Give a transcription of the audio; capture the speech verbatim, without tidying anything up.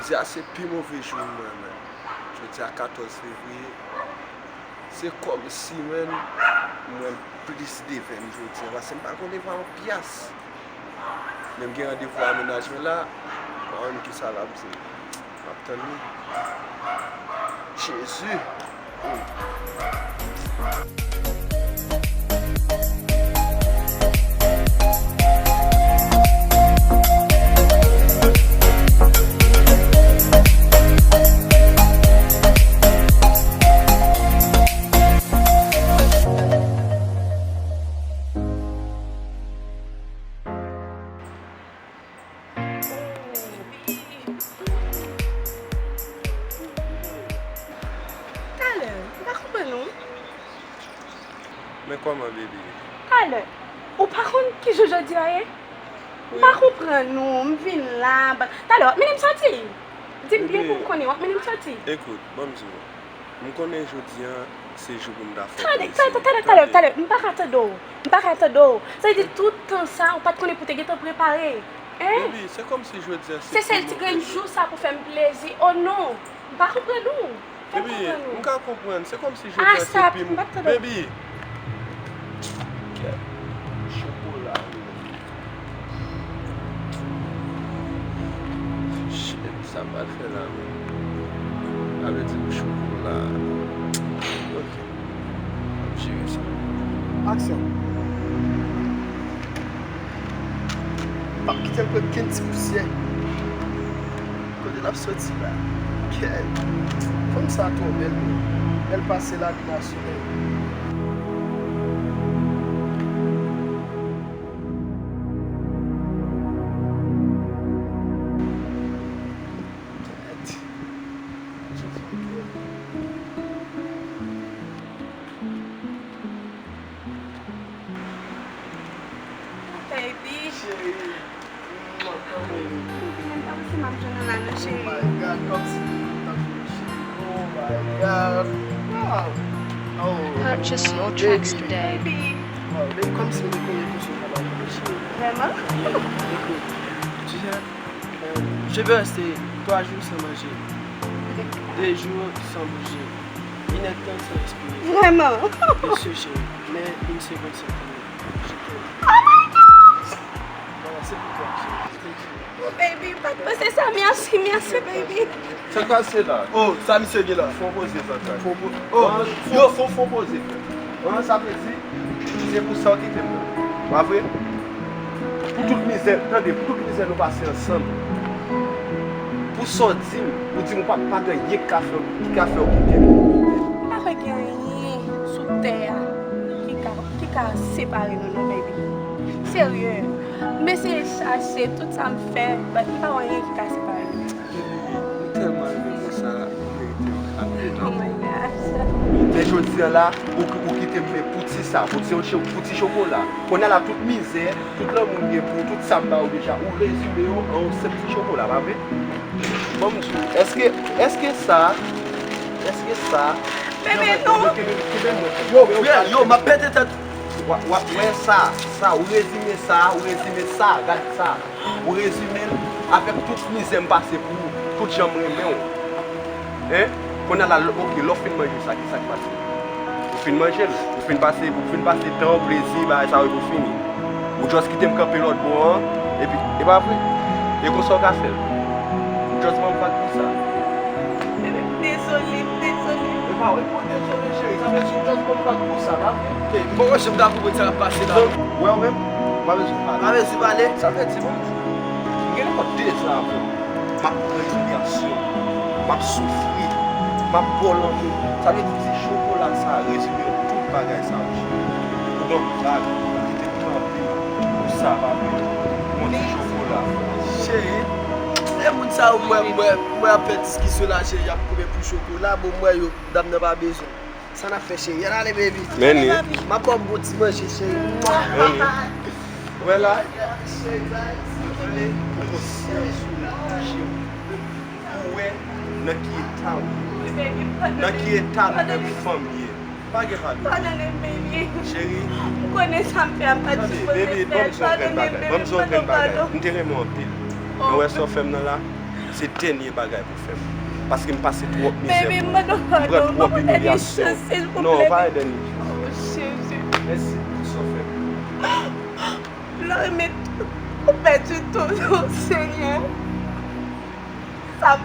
Jodi a se pi move jou m wè, man. Jodi a katòz fevriye. Se kòmsi, man, m wè m plis devè m jodi a, paske m pa konn devwa yon pyas. Men m gen randevou a mennaj mwen la, m pa konn kisa l ap di. M ap tann li. Jezi! Talè, m pa konprann ou. Men kòman, baby? Talè, ou pa konn ki jou jodi a ye? M pa konprann ou, m vin la, ba- talè, w ap mennen m soti? Di m byen pou m konnen, w ap mennen m soti? Ekout, ban m di w. M konnen jodi a se jou pou m ta fè plezi. Tande, tande, tande, talè, talè, m pa ka tande w. M pa ka tande w. Sa vle di tout tan sa, ou pa t konnen pou te gentan prepare. Hein? Baby, se kòmsi jodi a se sèl ti grenn jou sa pou fè m plezi. Oh non! M pa konprann ou. Fè m konprann ou. Baby, m ka konprann. Se kòmsi jodi a se pi m... Baby! Kèt. Chokola. Shit, sa m pral fè la menm. Sa vle di pou chokola. Ok. M ap jere sa. Aksyon. M p ap kite l pran kenn ti pousyè. Kote l ap soti la? Kèt. Fanm sa twò bèl, bro. Bèl pase lavi nasyonal. Baby. Cheri. Mwen pa panse m ap jwenn ou la non, cheri. Oh my God, kòmsi m t ap jwenn ou, cheri. Oh my God. Wow. Oh. Purchase your tracks today. Baby. Wow, baby, kòmsi m te konnen ke se ou t ap jwenn ou, cheri. Vrèman? Yeah, ekout. Tu sais, euh, je veux rester trois jours sans manger, deux jours sans bouger, une heure de temps sans respirer. Vraiment? Bien sûr, chérie, mais une seconde sans t'aimer. Je t'aime. Oh my God! Voilà, c'est pour toi, chérie. Thank you. Oh, baby, m pa t panse sa. Merci, merci, baby. Sa k pase la? Oh, sa misye gen la? Fon poze, sa k pase. Fon po-, oh, yo, fon, fon poze, frè. An, sa vle di, se pou sa w kite m nan. Pa vre? Pou tout mizè, tande, pou tout mizè nou pase ansanm. Pou sa w di m, ou di m ou pa, pa gen anyen ki ka fè, ki ka fè w kite m. M pa kwè gen anyen sou tè a ki ka, ki ka separe nou, non, baby. Serye. M eseye chache tout sa m fè, but m pa wè anyen ki ka separe nou. Baby, m tèlman renmen moun sa, ou merite yon kado. Oh my gosh. Men jodi a la, ou, ou kite m men pou ti sa, pou ti, pou ti chokola. Kounye a la, tout mizè, tout lanmou m gen pou ou, tout sa m ba ou deja, ou rezime yo an yon senp ti chokola, pa vre? Ban m di w, èske, èske sa, èske sa... Bebe, non. Yo, frè, yo, m ap pete tèt. W ap, w ap wè sa, sa, ou rezime sa, ou rezime sa, gad sa. Ou rezime l avèk tout mizè m pase pou ou, tout jan m renmen w. Hein? Kounye a la, l-, ok, lè w fin manje sa, kisa k pase? Ou fin manje l, ou fin pase, ou fin pase tan w, plezi, bagay sa yo, epi w fini. Ou just kite m kanpe lòt bò an, epi, e pa vre? E konsa w ka fè l? Ou just ban m vag pou sa? Bebe, m dezole, m dezole. E pa, e pa dezole, cheri, sa fè si w just ban m vag pou sa, pa vre? Ok, m poko janm dakò pou sa k ap pase la. Wè, ou menm, m pa bezwen pale. Pa bezwen pale? Sa fè ti bon. M gen nenpòt de zan avè w. M ap pran imilyasyon. M ap soufri. M ap ba w lanmou. Sa vle di ti chokola sa rezime tout bagay sa yo, cheri. Ou ban m vag, ou kite m kanpe. Pou sa, pa vre? Yon ti chokola. Cheri, e moun sa yo m wè, m wè, m wè ap fè diskisyon la, cheri, y ap koube pou chokola. Bon, m wè yo, dam nan pa bezwen. Sa n ap fè, cheri? Ann ale, baby. Men li. M ap ba w bon ti manje, cheri. Men li. Ou wè la, cheri, ou konn syans ou, cheri. Ou wè nan ki eta ou ye. Nan ki eta nou menm fanm ye. Pa gen padon. Padone m, baby. Cheri. M konnen sa m fè a m pa t sipoze fè l. Padone m, baby, m mande w padon. M te renmen w anpil. Men w wè sa w fè m nan la? Se dènye bagay pou fè m. Paske m pase twòp mizè Baby, pou ou. mwen nan M pran padon, twòp non, Elie, imilyasyon. silvouplè, Non, pa baby. Edenise. Oh, Jezi. Mèsi pou sa w fè pou mwen. Lè w remèt tout, ou pèdi tout, oh, Senyè. Sa,